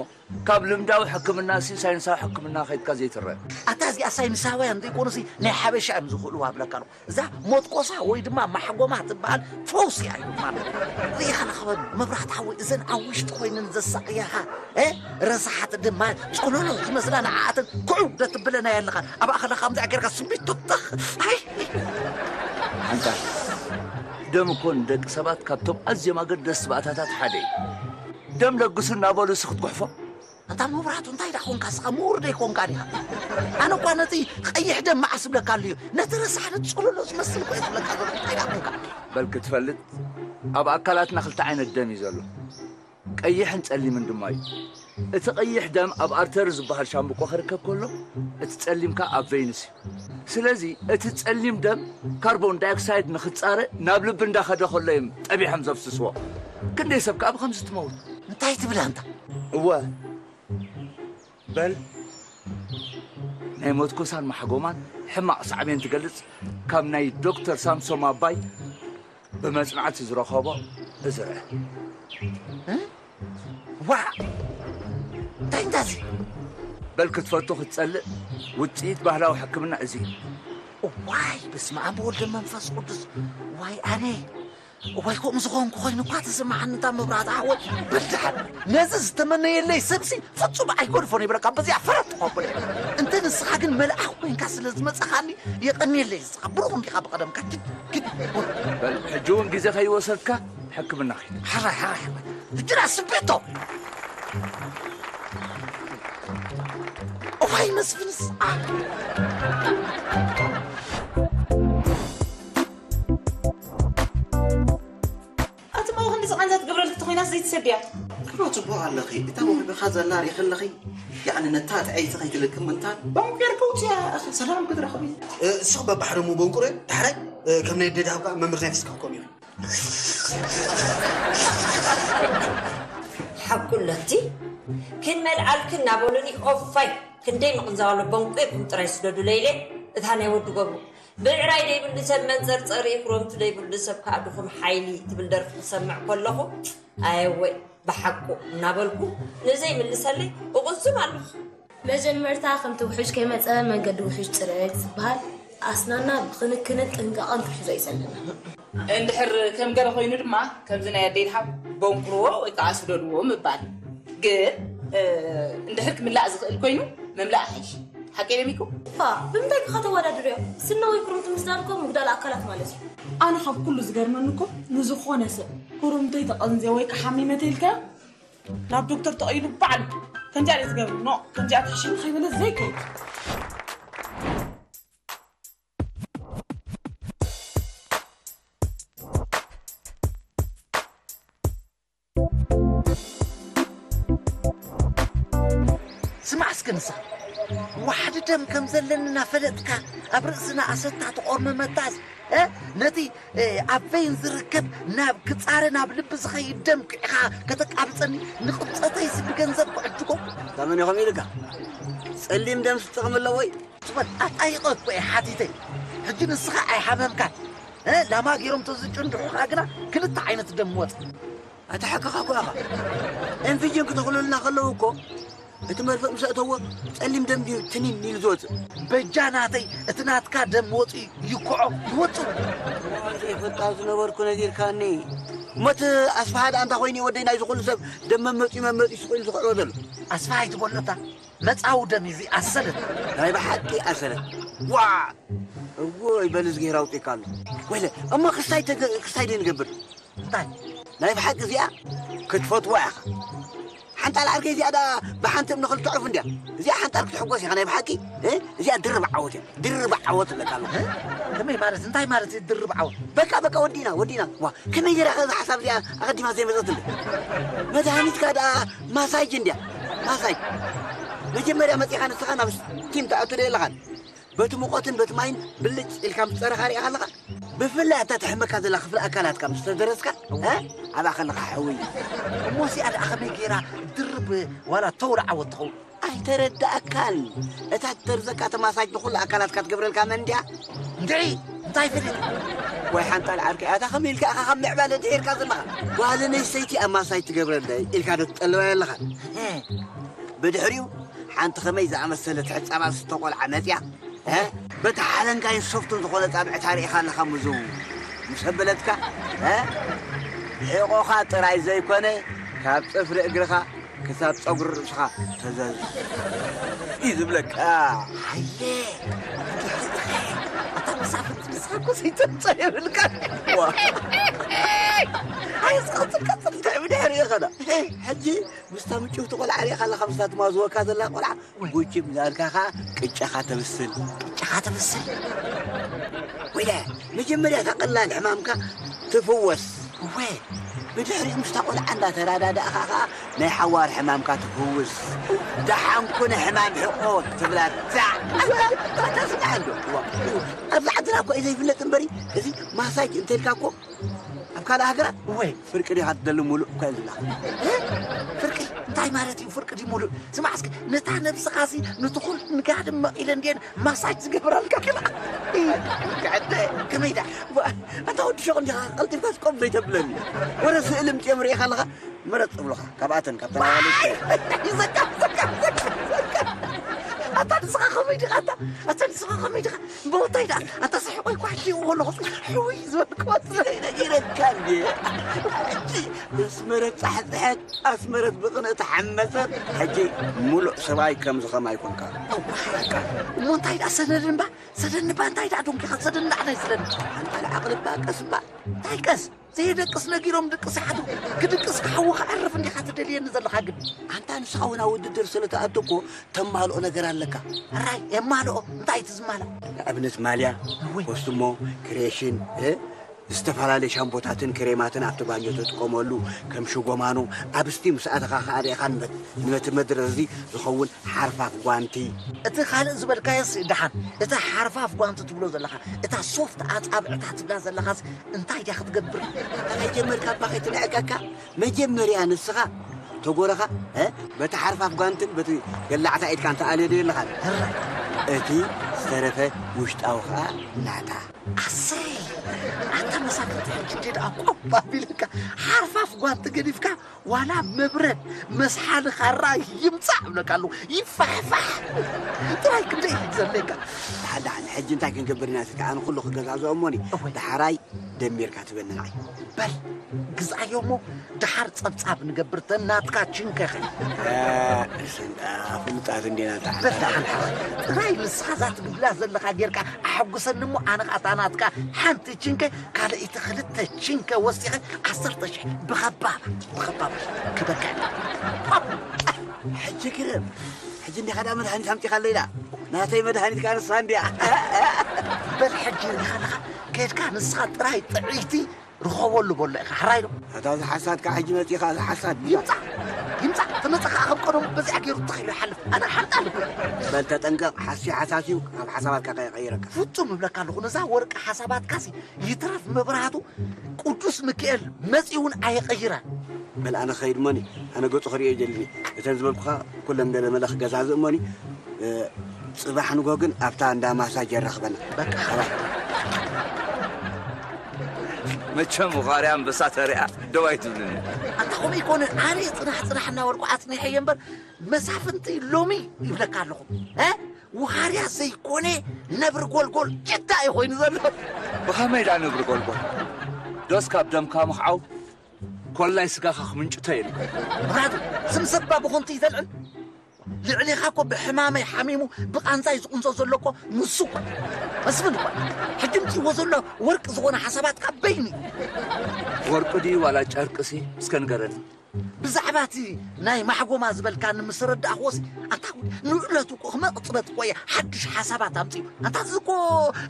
ካብ ልምዳዊ ሕክምናሲ ሳይንሳዊ ሕክምና ኸይድካ ዘይትረአ? ኣታ እዚኣ ሳይንሳውያን ዘይኮኑሲ ናይ ሓበሻ እዮም ዝኽእልዋ እብለካ ኣለኹ። እዛ ሞጥቆሳ ወይ ድማ ማሕጎማ ትበሃል ፈውሲ እያ እዩ ማለት። ርኢኻ ንኽበል መብራህቲ ሓወይ፣ እዘን ኣብ ውሽጢ ኮይነን ዘሳቕያኻ፣ እ፣ ረሳሓት ድማ ጸሎሎ ዝመስላ ንዓኣተን ኩዕው ደትብለና የለኻን። ኣብኣ ከለኻ ከምዚኣ ጌርካ ስሚት ቱተኽ። ኣይ! ኣንታ ደም እኮ ንደቂ ሰባት ካብቶም ኣዝዮም ኣገደስቲ ባእታታት ሓደ እዩ። ደም ለግሱ እናበሉ እስኺ ክትጉሕፎ? ኣንታ መብራህቱ፣ እንታይ ደኣ ኾንካ? እስኻ ምሁር ዶ ኣይኮንካን ኢኻ? ኣነ እኳ ነቲ ቀይሕ ደም መዓስ እብለካ ኣለዩ፣ ነቲ ረሳሕ፣ ነቲ ጸሎሎ ዝመስል እኮ እየ ዝብለካ ዘለኹ። እንታይ ደኣ ኾንካ? በል ክትፈልጥ፣ ኣብ ኣካላትና ክልተ ዓይነት ደም እዩ ዘሎ። ቀይሕን ጸሊምን ድማ እዩ። እቲ ቀይሕ ደም ኣብ ኣርተሪ ዝበሃል ሻምብቆ ክርከብ ከሎ፣ እቲ ጸሊም ከኣ ኣብ ቬይንስ እዩ። ስለዚ እቲ ጸሊም ደም ካርቦን ዳይኦክሳይድ ንኽጻረ ናብ ልቢ እንዳኸደ ከሎ እዮም ጠቢሖም ዘፍስስዎ። ክንደይ ሰብ ከኣ ብኸምዚ ትመውት። እንታይ ትብል ኣንታ? እወ፣ በል፣ ናይ ሞትኮሳን ማሕጎማን ሕማቕ ሳዕቤን ትገልጽ ካብ ናይ ዶክተር ሳምሶም ኣባይ ብመጽናዕቲ ዝረኸቦ እዝርእ። እ? ዋዕ! እንታይ እንታዚ? በል ክትፈቱ ክትጸልእ ውጽኢት ባህላዊ ሕክምና እዚ እዩ። ዋይ፣ በስመ ኣብ ወወልድ ወመንፈስ ቅዱስ። ዋይ ኣነ። ዋይ፣ ከምኡ ዝኾንኩ ኮይኑ እኳ ተሰማዓኒ፣ እታ መብራህቲ ሓወይ። በል ደሓን፣ ነዚ ዝተመነየለይ ሰብሲ ፍጹም ኣይገድፎን ይብለካ፣ በዚኣ ፈረጥኩ ኣቦይ። እንተ ንስኻ ግን መልኣኽ ኮይንካ ስለ ዝመጻኻኒ፣ የቐንየለይ ንስኻ። ብሩኽ እንዲኻ ብቐደምካ። ኪድ፣ ኪድ። በል፣ ሕጂ እውን ግዜ ከይወሰድካ ሕክምና ኺድ። ሕራይ፣ ሕራይ፣ ሕራይ። ሕጂ ዳ ስቤቶ። እዋይ መስፍንስ። ኣ። ኣቲ ማማ ክንዲ ዝቐንዛ ትገብረልኪ ተኾይናስ ዘይትሰድያ? ከማ ጽቡቕ ኣለኺ። እታ ወህብኻ ዘላ ሪኺ ኣለኺ። ያዕኒ ነታ ጥዐይቲ ከይትልክም ምእንታን ባንኩ ጌርኪ ውጽያ፣ እኺ ሰላም ክትረኽቢ። እ፣ እሱ በባሕደሙ በንቁረ፣ ዳሕራይ፣ እ፣ ከም ናይ ኣደይ ደሃብ ከኣ መምህር ናይ ፍስካ ክኮኑ እዮም። ሓቁ ኣለቲ ክንመልዓልኪ እናበሉኒ ኦፋይ ክንደይ ምቕንዛው ኣሎ። በንቁርኩም ጥራይ ስደዱ ለይለ እታ ናይ ወዲ ገብሩ። ብዕራይ ደይብሉ ሰብ መንጸርጸሪ፣ ክረምቱ ደይብሉ ሰብ ከኣ ድኹም ሓይሊ ትብል ደርፊ ክሰምዕ ከለኹ፣ ኣየወይ ብሓቁ እናበልኩ ንዘይምልሰለይ እቕዝም ኣለኹ። መጀመርታ ከምቲ ውሑጅ ከይመጸ መንገዲ ውሑጅ ጽረግ ዝበሃል ኣስናና ብክንክንን ጥንቃቐን ክንሕዞ እዩ ዘለና። እንድሕር ከም ገለ ኮይኑ ድማ ከምዚ ናይ ኣደይ ደሃብ በንቁርዎ ወይ ከኣ ስደድዎ ምባል። ግን፣ እ፣ እንድሕር ክምላእ ዝኽእል ኮይኑ ምምላእ ይሓይሽ። ሓቀይ ደሚኩ? ፋ፣ ብምንታይ ኢኻ ተወዳድርዮ? ስነ ወይ ኩርምቲ ምስዳድ እኮ ምጉዳል ኣካላት ማለት እዩ። ኣነ ካብ ኩሉ ዝገርመኒ እኮ ንዝኾነ ሰብ ኩርምተይ ተቐንዝየ ወይ ከሓሚመ ተይልካ ናብ ዶክተር ተቐይሉ ባዕሉ ከምዚኣ ድየ ትገብር? ኖ፣ ከምዚኣ ትሕሽኒ ከይበለ ዘይከይድ። ስማዕ እስከ ንስኻ፣ ዋሕዲ ደም ከም ዘለኒ እናፈለጥካ ኣብ ርእስና ኣሰታ ትቖርመመታስ፣ እ፣ ነቲ፣ እ፣ ኣብ ቬይን ዝርከብ ናብ ክጻረ ናብ ልቢ ዝኸይድ ደም ኪዕኻ ከተቃብጸኒ ንቕብጸተይስ ብገንዘብ ክዕድጎ? እታ መን ኢኹም ኢልካ? ጸሊም ደምስ ጥቕሚ ኣለዎ እዩ? ትበል ኣጣይቐ እኮ እየ ሓቲተ። ሕጂ ንስኻ ኣይሓመምካን። እ፣ ላማ ገይሮም ተዝጭንድሑኻ ግና ክልተ ዓይነት ደም ወጽእ። ኣታ ሓቅኻ እኮ ኢኻ። ኤንፊጅን ክተኽሉልና ከለዉ እኮ፣ እቲ መርፍእ ምስ ኣእተዎ፣ ጸሊም ደም ድዩ ትኒን ኢሉ ዝወጽእ? በጃ ናተይ፣ እቲ ናትካ ደም ወጽኡ ይኩዖ፣ ይወጽኡ። እዋይ፣ ዘይፈልጣ ዝነበርኩ ነጊርካኒ። እሞ እቲ ኣስፍሃ ደኣ እንታይ ኮይኑ እዩ ወደይ ናይዚ ኩሉ ሰብ ደም መመጺኡ መመጺኡ ስቕ ኢሉ ዝኹዕቦ ዘሎ? ኣስፍሃ ኣይትበሎ እታ መጻዊ ደም እዩ እዚ ኣሰለት። ናይ ብሓቂ ኣሰለት። ዋ! እዎይ፣ በል እዝግሄር ኣውጺእካ ኣሎ። ወይለ፣ እሞ ክስታይ ተገ-፣ ክስታይ ደይ ንገብር? እንታይ? ናይ ብሓቂ እዚኣ ክትፈትዋ ኢኻ። ሓንጣል ዓርከይ እዚኣ ደኣ ብሓንቲ እምኒ ክልተ ዑፍ እንድያ። እዚኣ ሓንጣል ክትሕጎስ ኢኻ ናይ ብሓቂ። እ? እዚኣ ድርብ ዓወት እያ። ድርብ ዓወት እብለካ ኣለኹ። እ? ከመይ ማለት? እንታይ ማለት እዩ ድርብ ዓወት? በቃ፣ በቃ፣ ወዲና፣ ወዲና። ዋ፣ ከመይ ገይራ ከ እዛ ሓሳብ እዚኣ ኣቐዲማ ዘይመጸትለይ? መድሃኒትካ ደኣ ማሳጅ እንድያ። ማሳጅ። መጀመርያ መጺኻ ንስኻ ናብ ስቲም ተኣቱ ዶ የለኻን? በቲ ሙቐትን በቲ ማይን ብልጭ ኢልካ ምስ ጸረኻ ሪኢኻ ኣለኻ? ብፍላይ እታ ተሕመካ ዘላ ክፍሊ ኣካላትካ ምስ ተደረስካ፣ እ? ኣብኣ ከለኻ ሕውይ። እሞ እዚኣ ደኣ ከመይ ገይራ ድርብ ዋላ ተውላ ዓወት ትኸውን? ኣይተረዳእካን። እታ ትደርዘካ ተማሳጅ ንኹሉ ኣካላትካ ትገብረልካ መን ድያ? እንድዒ፣ እንታይ ፈሊጥ? ወይ ሓንጣል ዓርከይ፣ ኣታ ከመይ ኢልካ ኢኻ ካብ ምዕባለ ድሒርካ ዘለኻ? ጓል ኣነስተይቲ ኣብ ማሳጅ ትገብረለይ ኢልካ ዶ ትጠልባ ኣለኻ? እ። ብድሕሪኡ ሓንቲ ከመይ ዝኣመሰለ ትሕጻባ ዝስተ ቆልዓ መጽያ፣ እ? በቲ ሓለንጋይን ሶፍትን ዝኾነ ጻብዕታ ርኢኻ ኣለኻ ምዝው ምስ ኣበለትካ፣ እ? ሕቖኻ ጥራይ ዘይኮነ ካብ ጽፍሪ እግርኻ ክሳብ ጸጉሪ ርእስኻ ተዘዝ እዩ ዝብለካ። ኣየ፣ ኣታ መሳፍንቲ ንስኻ እኮ ዘይተንጸ የብልካ። ዋ። ኣይ፣ እስኻ ጽልካ ጽልካ ብድሕሪ ይኸዳ። ሕጂ ምስታ ምጭውቲ ቆልዓ ርኢኻ ኣለኻ፣ ምስታ ትማዝወካ ዘላ ቆልዓ፣ ወይ። ጉቺ ምዛልካ ኸዓ ቅጫኻ ተብስል። ቅጫኻ ተብስል? ወይለ፣ መጀመርያ እታ ቀላል ሕማምካ ትፍወስ። እወ። ብድሕሪኡ ምስታ ቆልዓ እንዳተረዳዳእኻ ኸዓ ናይ ሓዋር ሕማምካ ትፍውስ። ደሓን ኩነ ሕማም ሕቆ ትብላ። ዛዕ! ኣታ ስምዓ እንዶ። ዋ። ኣብዚ ዓድና እኮ እዩ ዘይፍለጥ እምበሪ፣ እዚ ማሳጅ እንተልካ እኮ ኣብ ካልእ ሃገራት ወይ ፍርቂ ዲኻ ትደሊ? ሙሉእ እኳ እዩ ዝብላ። እ? ፍርቂ እንታይ ማለት እዩ? ፍርቂ ድዩ ሙሉእ? ስማዕ እስኪ፣ ነታ ነብስኻሲ፣ ነቲ ኩሉ ንጋድም መቒለ እንድየን ማሳጅ ዝገብራልካ። ግዕደ፣ ከመይ ደኣ? ዋ፣ ኣታ ወዲ ሸቕ እንዲኻ ቀልጢፍካ ስቆም ዘይተብለኒ። ወረ ስእሊ ምጥዮም ርኢኻ ኣለኻ? ምረጽ እብሉኻ። ካብኣተን፣ ካብተን ኣዋልድ። ይዘካ፣ ይዘካ፣ ይዘካ፣ ይዘካ። ኣታ ንስኻ ከመይ ዲኻ? ኣታ፣ ኣታ ንስኻ ከመይ ዲኻ? ብወታይ ደኣ ኣታ ስሕቆይ ኳሕኪ ከለኹ ሕውይ ዝበልኩ ነጊረካ እንድየ። ሕጂ ኣስመረት ጻሕጽሐት፣ ኣስመረት ብቕንኢ ተሓመሰት። ሕጂ ሙሉእ ሰብኣይ ከምዚ ኸማይ ኣይኮንካ። እሞ እንታይ ደኣ ሰደድ እምባ? ሰደድ እምባ እንታይ ደኣ ዶንኪኻ? ሰደድ ደኣ ናይ ሰደድ። ሓንታ ዓቕሊ እባ ቀስ እባ። እንታይ ቀስ? ዘይደቅስ ነጊሮም ድቅስ ይሓድሩ። ክድቅስ ክሓዊ ክዓርፍ እንዲኻ ትደልየኒ ዘለኻ ግን። ኣንታ ንስኻ እውን ኣብ ውድድር ስለ ትኣቱ እኮ ተማልኦ ነገር ኣለካ። ሕራይ የማልኦ። እንታይ እቲ ዝማላእ? ንኣብነት ማልያ፣ እወይ። ኮስትሞ፣ ክሬሽን፣ እ? ዝተፈላለዩ ሻምፖታትን ክሬማትን ኣብቲ ባኞ ትጥቀመሉ፣ ከም ሽጎማኖ፣ ኣብ ስቲም ምስ ኣተኻ ከኣ ርኢኻ ንበት-፣ ንበቲ መድረዚ ዝኸውን ሓርፋፍ ጓንቲ። እቲ ካልእ ዝበልካዮስ ደሓን፣ እታ ሓርፋፍ ጓንቲ ትብሎ ዘለኻ፣ እታ ሶፍት ኣጻብዕታ ትብላ ዘለኻስ እንታይ ድያ ክትገብር? ከመይ ጀመርካ እባ ከይትንዕቀካ? መጀመርያ ንስኻ ተጎረኻ፣ እ? በቲ ሓርፋፍ ጓንትን በቲ ገላዕታ ኢድካን ተኣልዮ ዶ የለኻን? ሕራይ። እቲ ዝተረፈ ውሽጣዊ ኸኣ ናታ። ኣሰይ! ኣታ መሳፍንቲ ሕጂ እንዴ ደኣ ቆብ ኣቢልካ፣ ሓርፋፍ ጓንቲ ገዲፍካ፣ ዋላ መብረድ መስሓሊ ካራ ይምጻእ እብለካ ኣለኹ። ይፋሕፋሕ። ጥራይ ክንደይ እዩ ዘለካ? ደሓን፣ ደሓን። ሕጂ እንታይ ክንገብር ኢና? እቲ ከኣ ንኹሉ ክገዛዝኦ እሞኒ። እወ። ደሓራይ ደሚርካ ትበኒ ንዓይ። በል፣ ግዝኣዮ እሞ ደሓር ጸብጻብ ንገብር፣ ተን ናትካ ችንከኸ። እ፣ እሰን፣ ኣ፣ ፍሉጣት እንዲና ተዓል። በል፣ ደሓን ሓወይ። ጥራይ ንስኻ እዛ ትብላ ዘለኻ ጌርካ ኣሐጉሰኒ እሞ፣ ኣነ ኸኣ እታ ናትካ ሓንቲ ችንከ፣ ካልኣይቲ ክልተ ችንከ ወሲኸ፣ ዓሰርተ ሽሕ ብኸባባ፣ ብኸባባ ክበልካ። ሕጂ ግርም፣ ሕጂ እንዲኻ ደኣ መድሃኒት ኣምጺኻለይ ደኣ። ናተይ መድሃኒት ከኣ ንሳ እንድያ። በል፣ ሕጂ ርኢኻ ኣለኻ፣ ከድካ ንስኻ ጥራይ ጥዕይቲ ርኸበሉ በሎ ኢኻ፣ ሕራይ ዶ? ኣታ እዚ ሓሳድካ ሕጂ መጺኻ፣ እዚ ሓሳድ። ይምጻእ፣ ይምጻእ፣ ተመጸኻ ከም ቀደሙ በዚኣ ገይሩ ተኺሉ ይሓልፍ። ኣነ ሓርጣ ኣለኹ። በል ተጠንቀቕ፣ ሓስዩ ሓሳስዩ ካብ ሓሳባትካ ከይቐይረካ። ፍጹም እብለካ ኣለኹ፣ ነዛ ወርቂ ሓሳባትካሲ ይትረፍ መብራህቱ ቅዱስ ሚካኤል መጺኡ እውን ኣየቐይራን። በል ኣነ ክኸይድ እሞኒ፣ ኣነ ገጹ ክርእዮ ይደሊ። እተን ዝበልኩኻ ኩለን ገለ መለ ክገዛዝእ እሞኒ፣ እ፣ ጽባሕ ንጎ ግን ኣብታ እንዳ ማሳጅ የራኽበና። በቃ። ባይ። መቸም ውኻርያ ኣንበሳ ተሪኣ ደው ኣይትብልን። ኣታ ከምኡ ኣይኮነን፣ ኣነ ጽናሕ ጽናሕ እናበልኩ ኣጽኒሐዮ እምበር፣ መሳፍንቲ ሎሚ ይብለካ ኣለኹ። እ? ውኻርያ ዘይኮነ ነብሪ ጎልጎል ጭዳ እዩ ኮይኑ ዘሎ። ብኸመይ ዳ ነብሪ ጎልጎል? ዶስ ካብ ደምካ ምኽዓው ኮላይ ስጋኻ ክምንጭቶ የልካ። ብራዱ፣ ስም ሰባ ብኾንቱ ይተልዕል። ልዕሌኻ እኮ ብሕማመይ ሓሚሙ ብቓንዛይ ዝቑንዞ ዘሎ እኮ ንሱ እኮ። መስፍን እኮ። ሕጂ ምጽእዎ ዘሎ ወርቂ ዝኾነ ሓሳባትካ በይኒ። ወርቂ ድዩ ዋላ ጨርቅሲ? እስከ ንገረኒ። ብዛዕባ እቲ ናይ ማሕጎማ ዝበልካኒ ምስ ረዳእኽዎሲ፣ ኣታ ንእለቱ እኮ ክመቕጽበት እኮ እየ ሓድሽ ሓሳባት ኣምጺኡ። ኣታ እዚ እኮ፣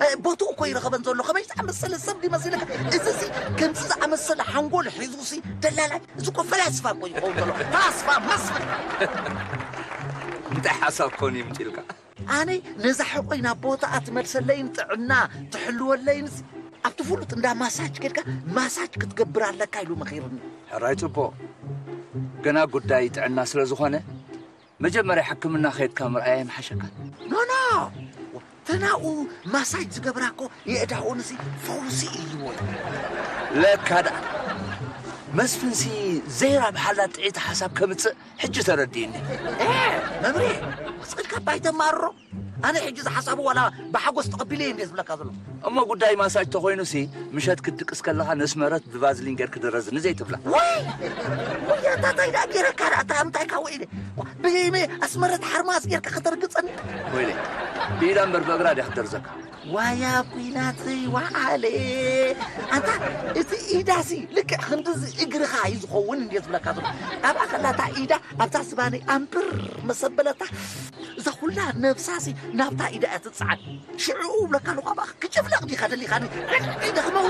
እ፣ ቦትኡ እኮ ይረኸበን ዘሎ። ከመይ ዝኣመሰለ ሰብ ድዩ መሲልካ? እዚ እዚ ከምዚ ዝኣመሰለ ሓንጎል ሒዙሲ ደላላይ፣ እዚ እኮ ፈላስፋ እኮ ይኸውን ዘሎ። ፈላስፋ መስፍን። እንታይ ሓሳብ ኮን ይምጢልካ? ኣነ ነዛ ሕቆይ ናብ ቦታኣ ትመልሰለይን ጥዕና ትሕልወለይንስ ኣብቲ ፍሉጥ እንዳ ማሳጅ ከድካ ማሳጅ ክትገብር ኣለካ ኢሉ መኺርኒ። ሕራይ ጽቡቕ። ግና ጉዳይ ጥዕና ስለ ዝኾነ መጀመርያ ሕክምና ከይድካ ምርኣይ ኣይምሓሸካን? ኖ፣ ኖ። ተናኡ ማሳጅ ዝገብራ እኮ የእዳኡንሲ ፈውሲ እዩ። ለካ ደኣ መስፍንሲ ዘይራ ብሓላ ጥዒቲ ሓሳብ ከምጽእ ሕጂ ተረዲእኒ። ኤ፣ መብርሂ፣ ስቕ ኢልካ ባይተማርሮ። ኣነ ሕጂ ዝሓሳቡ ዋላ ብሓጎስ ተቐቢለየ እንድየ ዝብለካ ዘሎ። እሞ ጉዳይ ማሳጅ ተኾይኑሲ፣ ምሸት ክትድቅስ ከለኻ ነስመረት ብቫዝሊን ጌርክ ድረዝኒ ዘይትብላ። ወይ! ወይ፣ ኣታ እንታይ ደኣ ጌረካ ደኣ፣ ኣታ እንታይ ካብ ውዒለ? ብ-፣ ኣስመረት ሓርማዝ ጌርካ ከተርግጸኒ? ወይለይ፣ ብኢዳ እምበር ብእግራ ድያ ክትደርዘካ? ዋያ ኲናተይ ወዓለ። ኣንታ እቲ ኢዳሲ ልክዕ ክንድዚ እግርኻ እዩ ዝኸውን እንድየ ዝብለካ ዘሎ። ኣብኣ ከላ እታ ኢዳ ኣብታ ዝባነይ ኣምብር መሰበለታ፣ እዛ ኩላ ነብሳሲ ናብታ ኢዳ እያ ትጽዓን። ሽዑ እብለካ ኣለኹ፣ ኣብኣ ክጭፍለቕ ዲኻ ደሊኻኒ? ዕድዒ ደኽመው።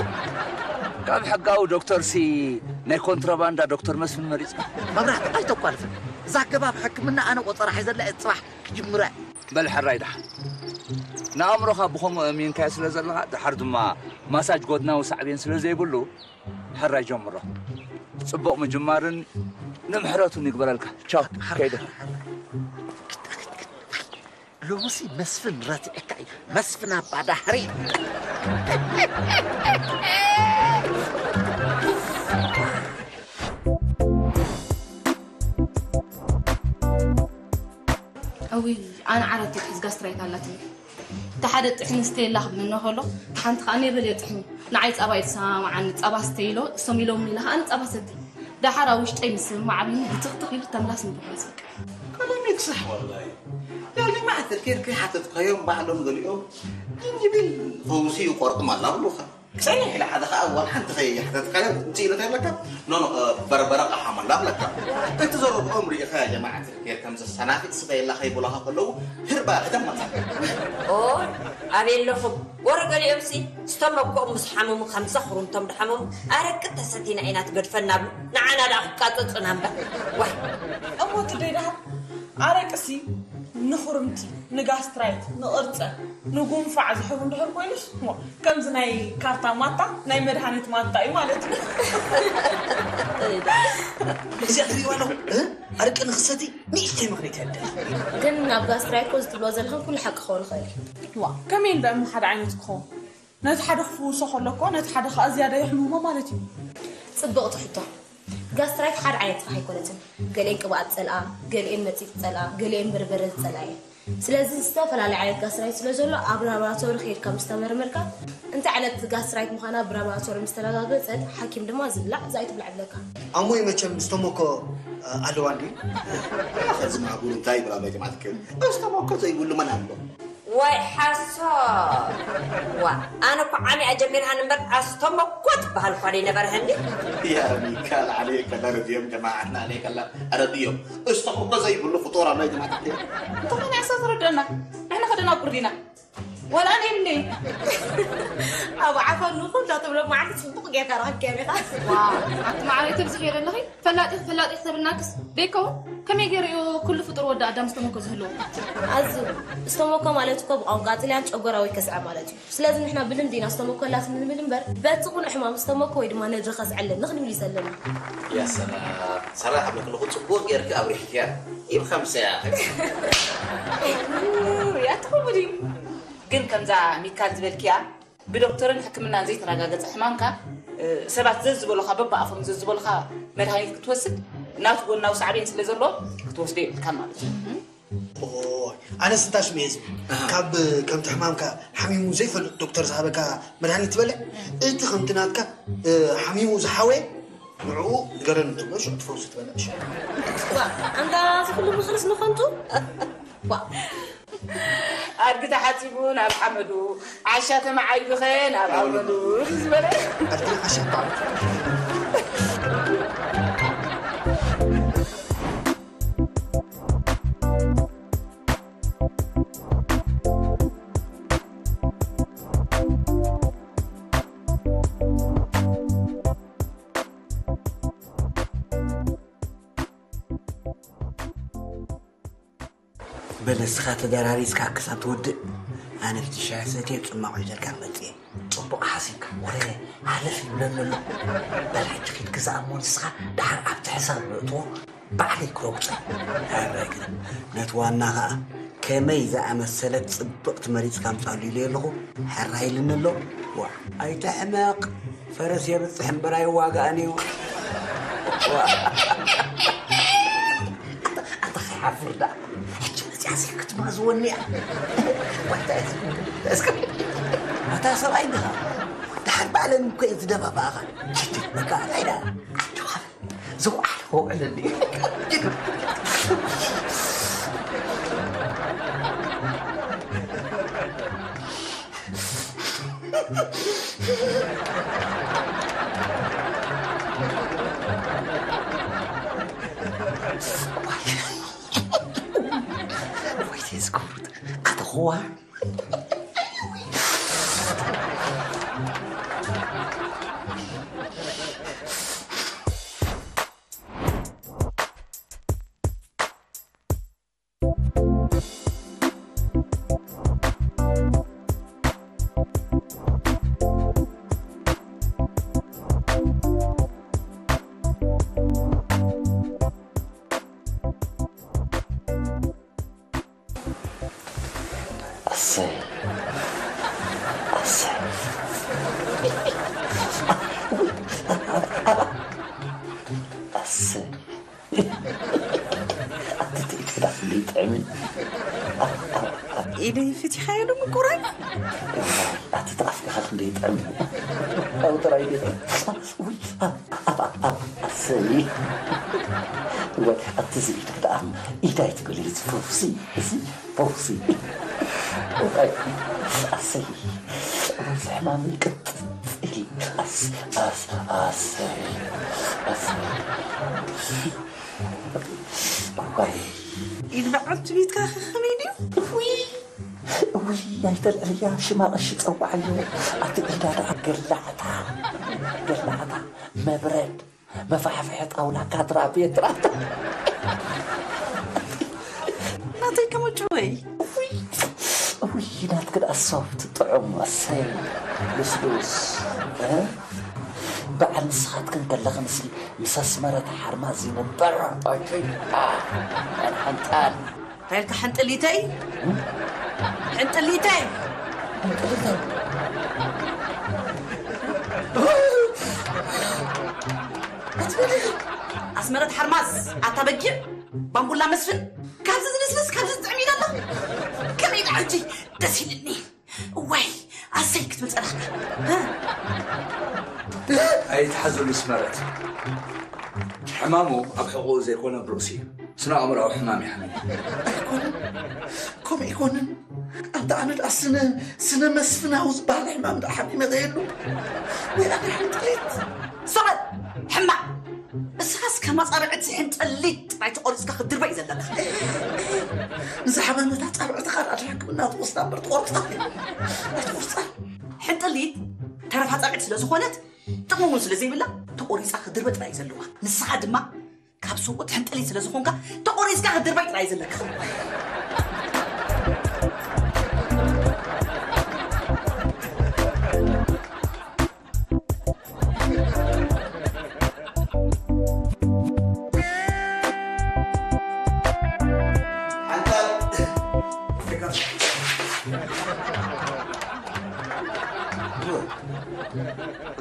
ካብ ሕጋዊ ዶክተርሲ ናይ ኮንትሮባንዳ ዶክተር መስፍን መሪጽካ? መብራህቲ ኣይተኳልፍን። እዛ ኣገባብ ሕክምና ኣነ ቆጸራ ሒዘላ እየ ጽባሕ ክጅምራ። በል ሕራይ ደሓን። ንኣእምሮኻ ብኸምኡ ኣእሚንካዮ ስለ ዘለኻ፣ ድሓር ድማ ማሳጅ ጎድናዊ ሳዕቤን ስለ ዘይብሉ፣ ሕራይ ጀምሮ። ጽቡቕ ምጅማርን ንምሕረቱን ይግበረልካ። ቻው፣ ከይደ። ሎምሲ መስፍን ረቲዕካ እዩ። መስፍን ኣባ ዳህሪ። እውይ፣ ኣነ ዓራት ትሕዝ ጋስትራይት ኣላትኒ። እቲ ሓደ ጥሕኒ ስተየላ ክብለኒ ከሎ፣ እቲ ሓንቲ ከኣ ኔበል የጥሕኒ። ንዓይ ጸባ እዩ ዝሰማማዓኒ፣ ጸባ ስተይሎ፣ እሶም ኢሎምኒ ኢለ ከኣ ኣነ ጸባ ሰቲ። ደሓር ኣብ ውሽጠይ ምስ ስምማዕ ኣብዩኒ ብትኽትኽ ኢሉ ተምላስ ንብሎ ዝብቃ። ከመይ ክሳሕ ወላሂ። ያ ጀማዓት ኬድኪ ሓተትካዮም ባዕሎም ገሊኦም ጅንጅብል ፈውሲ ይቆርጥም ኣላ ብሉኻ። ክጸንሕ ኢለ ሓደ ኸኣ ዋላ ሓንቲ ኸይሓተትካዮ እንታይ ኢለ ኣለካ? ኖ ኖ በርበረ ቀሓም ኣላ ብለካ። እቲ ዘረብኦም ርኢኻ ያ ጀማዓት ኬድ ከም ዘሰናፊጥ ስፈየላ ከይብሉኻ ከለዉ ህርባ ክደም መጻ። ኦይ ኣበይ ኣለኹም? ወረ ገሊኦምሲ ዝተመክኦም ምስ ሓመሙ ከምዛ ኹሩምቶም ድሓመሙ ኣረቂ ተሰቲና ኢና ትገድፈና ብሉ ንዓና ደኣ ክቃጸጹና እምበር። ዋይ እሞ ትደይ ደኣ ኣረቅሲ ንኹርምቲ ንጋስትራይት ንቕርፀ ንጉንፋዕ ዝሕቡ እንድሕር ኮይኑስ እሞ ከምዚ ናይ ካርታ ማታ ናይ መድሃኒት ማታ እዩ ማለት እዩ። እዚኣ ትሪእዋ ኣለኹ ኣረቂ ንኽሰቲ ንእሽተይ ምኽንያት የደል። ግን ኣብ ጋስትራይት ኮዝ ትብሎ ዘለኹም ኩሉ ሓቂ ክኸውን ይኽእል እዩ። ዋ ከመይ እንዳ እሞ ሓደ ዓይነት ክኸውን ነቲ ሓደ ክፍውሶ ከሎ እኮ ነቲ ሓደ ከዓ ዝያዳ የሕምሞ ማለት እዩ። ፅብቕቲ ሕቶ። ጋስትራይት ሓደ ዓይነት ጥራሕ ኣይኮነትን። ገሊኤን ቅብኣት ዝፀልኣ፣ ገሊኤን መፅኢ ዝፀልኣ፣ ገሊኤን በርበረ ዝፀልኣ እየን። ስለዚ ዝተፈላለየ ዓይነት ጋስትራይት ስለ ዘሎ ኣብ ላቦራቶሪ ከይድካ ምስ ተመርመርካ እንታይ ዓይነት ጋስትራይት ምዃና ብላቦራቶሪ ምስ ተረጋገፀት ሓኪም ድማ ዝብላዕ ዝኣይትብላዕ ይብለካ። ኣሞይ መቸም ዝተሞኮ ኣለዋ እንዲ ከዚ ማዕቡል እንታይ ይብላ በጅማትክን ዝተሞኮ ዘይብሉ መን ኣሎ ዋይ ሓሶ ዋ ኣነ እኮ ዓሚኣ ጀሚርሃን እምበር ኣስተመኮ ትበሃል እኳ ደይነበረሃኒ ያ ሚካል ዓለየ ከላ ረድዮም ጀማዓትና ዓለየ ከላ ረድዮም እስተመኮ ዘይብሉ ፍጡር ኣሎ ጀማዓት ዓለየ እንተኾነ ያሳ ተረደና ንሕና ከደናቁር ዲና ዋላ ኣነ እንዴ ኣብ ዓፈኑ ኩላ ትብሎ መዓልቲ ጽቡቕ ጌርካ ረኸብክያ ኢኻ ኣቲ ማዕረይ ተብዝሕዮ ዘለኺ ፈላጢ ፈላጢ ተብልናክስ ደይከውን ከመይ ገይሩ እዩ ኩሉ ፍጡር ወዲ ኣዳም ዝተመኮ ዝህልዎ ኣዚ ዝተመኮ ማለት እኮ ብቋንቋ ጥልያን ጨጎራ ወይ ከስዐ ማለት እዩ ስለዚ ንሕና ብልምዲ ኢና ዝተመኮ ኣላትኒ ንብል እምበር በቲ ቁኑዕ ሕማም ዝተመኮ ወይ ድማ ነድሪ ከስዐ ኣለኒ ክንብል እዩ ዘለና ያ ሰላም ሰራይ ሓብለክልኹ ጽቡቕ ጌርኪ ኣብሪሕክያ ይብካ ምሰያ ያትኸው ድዩ ግን ከምዛ ሚካል ዝበልክያ ብዶክተርን ሕክምናን ዘይተረጋገፀ ሕማምካ ሰባት ዘዝበሉካ በብኣፎም ዘዝበሉካ መድሃኒት ክትወስድ ናቱ ጎናዊ ሳዕቤን ስለ ዘሎ ክትወስዶ የብልካ ማለት እዩ ኣነስ እንታይ ሽመ እየ ካብ ከምቲ ሕማምካ ሓሚሙ ዘይፈልጥ ዶክተር ዝሃበካ መድሃኒት ትበልዕ እቲ ከምቲ ናትካ ሓሚሙ ዝሓወየ ንዕኡ ንገረኒ ትብሎ ሽዑ ትፈውሱ ትበልዕ ሽዑ ኣንታ እዚ ኩሉ ምኽርስ ንኸንቱ ኣድጊ ተሓፂቡ ናብ ሓመዱ ዓሻ ተመዓይዱ ኸ ናብ ኣመዱ ዝበለ ኣድጊ ዓሻ ተዓወቱ በል እስኻ ተደራሪስካ ክሳብ ትወድእ ኣነ ብቲ ሻሂ ሰትየ ጽማቕ ሒዘልካ ክመጽእ እየ። ጽቡቕ ሓሲብካ። ወረ ሓለፍ ይብለኒ ኣሎ። በል ሕጂ ኪድ ግዛእ እሞ ንስኻ ደሓር ኣብቲ ሕሳብ ንእትዎ ባዕለይ ክረጉጾ እየ። ሕራይ ግዳ ነቲ ዋና ኸኣ ከመይ ዝኣመሰለት ጽብቕቲ መሪጽካ ኣምጽኣሉ ኢለዮ ኣለኹ። ሕራይ ኢሉኒ ኣሎ። ዋእ ኣይትሕመቕ። ፈረስ የብጽሕ እምበር ኣይዋጋእን እዩ። ኣታ ከይሓፍር ደኣ ሕጂ መጽያ ዘይክትማዝወኒ እያ። ዋታ እዚ እስከ ኣታ ሰብኣይ እንዲኻ ደሓር ባዕለን እኮ እየን ዝደባብኣኻ። ሽቲ በቃ እንታይ ደኣ ዓዲ ውዓል ዘውዓል ውዕለኒ። ይጥዕም እዩ። ኢደይ ፍቲኻዮ ዶ ምቁራይ? ኣቲ ተኣፍካ ክንደ ይጥዕም እዩ። ኣብ ጥራይ ደ ኣሰይ። ወይ ኣቲ ዝኢድ ክደኣም ኢዳይ ትብል እዩ። ፈውሲ እዚ ፈውሲ። ወይ ኣሰይ። ወይ ሕማም ቅጥል። ኣስ ኣስ ኣሰይ። ኣሰይ። ወይ ኢድ በዓልቲ ቤትካ ከኸመይ ድዩ? ውይ ውይ ኣይተልዕልያ ሽማ ቀሺ ጸዋዓዮ። ኣቲ ኢዳ ደኣ ገላዕታ ገላዕታ መብረድ መፋሕፍሒ ጣውላ ካድራ ቤትራ። ናተይ ከመጭወይ ውይ ናትክ ደኣ ሶፍት ጥዑም ኣሰይ ልስሉስ። እ? በዓል ንስኻትክን ከለኽንሲ ምስ ኣስመረት ሓርማዝ ይነበር። ኣጆይ ሓንጣል እንታይ ኢልካ ሕንጥሊተይ? ሕንጥሊተይ ኣስመረት ሓርማዝ ኣታ በጊዕ ባምቡላ መስፍን ካብዚ ዝልስልስ ካብዚ ዝጥዕም ኢለ ኣሎ። ከመይ ደኣ ሕጂ ደስ ኢልኒ። እዋይ ኣሰይ ክትብል ጸናሕካ። ኣይትሓዘሉ ኣስመረት። ሕማሙ ኣብ ሕቑኡ ዘይኮነ ኣብ ርእሱ እዩ። ስነ ኣእምሮኣዊ ሕማም እዩ ሓሚሙ። ኣይኮንን ከምኡ ኣይኮንን። ኣንተ ኣነ ደኣ ስነ ስነ መስፍናዊ ዝበሃል ሕማም ደኣ ሓሚመ ዘየሉ ወይ ኣነ ሕንጥሊት ሶበት ሕማቕ እስኻስ ከም ኣጻብዕቲ ሕንጥሊት ጥራይ ተቖሪጽካ ክትድርበ እዩ ዘለካ። ንዝሓመመታ ጻብዕትኻ ደኣ ሕክምና ትወስዳ እምበር ትቆርጻ ኣይትቆርጻ። ሕንጥሊት ተረፋ ጻብዕቲ ስለ ዝኾነት ጥቕሚ እውን ስለ ዘይብላ ተቖሪጻ ክትድርበ ጥራይ እዩ ዘለዋ። ንስኻ ድማ ካብ ሰብኡት ሕንጥሊት ስለ ዝኾንካ ተቖሪጽካ ክትድርበ ጥራይ እዩ ዘለካ። እንታይ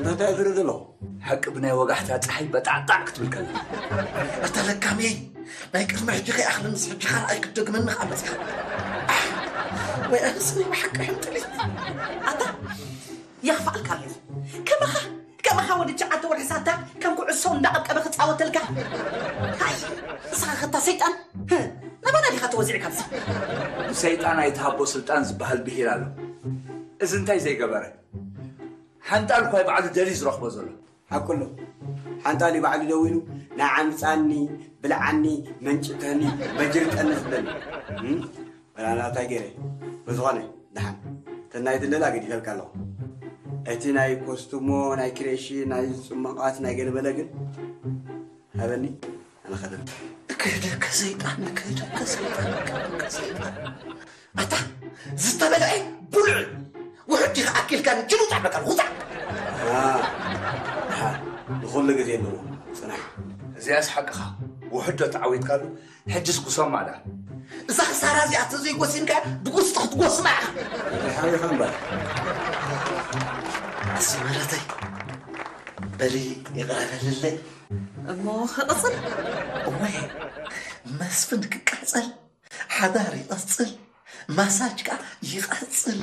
እንታይ ዝርኢ ዘለኹ ሓቂ ብናይ ወጋሕታ ፀሓይ በጣዕጣዕ ክትብል ከላ ኣታ ለካመይ ናይ ቅድሚ ሕጂ ከይኣኽሊ ምስ ሕጂ ካልኣይ ክትደግመኒ ከዓ መፅኻ ወይ ኣነስ ናይ ብሓቂ ሕንጥሊት ኣታ የኽፍኣልካ ኣለኹ ከማኻ ከማኻ ወዲ ትሽዓተ ወርሒ ሳታ ከም ኩዕሶ እንዳቐብቀበ ክፃወተልካ ሃይ ንስኻ ኸታ ሰይጣን ናባና ዲኻ ተወዚዕካ ኣብዚ ሰይጣን ኣይትሃቦ ስልጣን ዝበሃል ብሂል ኣሎ እዚ እንታይ ዘይገበረ ሓንጣል እኳ ባዕሉ ደልዩ ዝረኽቦ ዘሎ ሓቁሎ ሓንጣል ባዕሉ ደው ኢሉ ናይ ዓምፃኒ ብልዓኒ መንጭተኒ በጅርጠኒ ዝብለኒ ወላ እንታይ ገይረ ብዝኾነ ደሓን ተናይ ድለላ ገዲፈልካ ኣለኹ እቲ ናይ ኮስቱሞ ናይ ክሬሺ ናይ ፅመቓት ናይ ገለመለ ግን ሃበኒ ኣነ ኸደ ክህደከ ሰይጣን ክህደከ ሰይጣን ክህደከ ሰይጣን ኣታ ዝተበልዐ ብሉዕ ውሕድ ኢኻ ኣኪልካ ንጅሉ ጣዕመካ ውፃእ ንኹሉ ግዜ ኣለዎ ፅናሕ እዚኣስ ሓቅኻ ውሕዶ ተዓዊትካሉ ሕጅስ ጉሰማ ዳ እዛ ክሳራ እዚኣ ተዘይጎሲምካ ብጉስቲ ክትጎስማ ኢኻ ሓቢኻ እምበር ኣስመረተይ በሊ ይቕረ በልለይ እሞ ክቕፅል እወ መስፍን ክቃፀል ሓዳር ይቐፅል ማሳጅ ከዓ ይቐፅል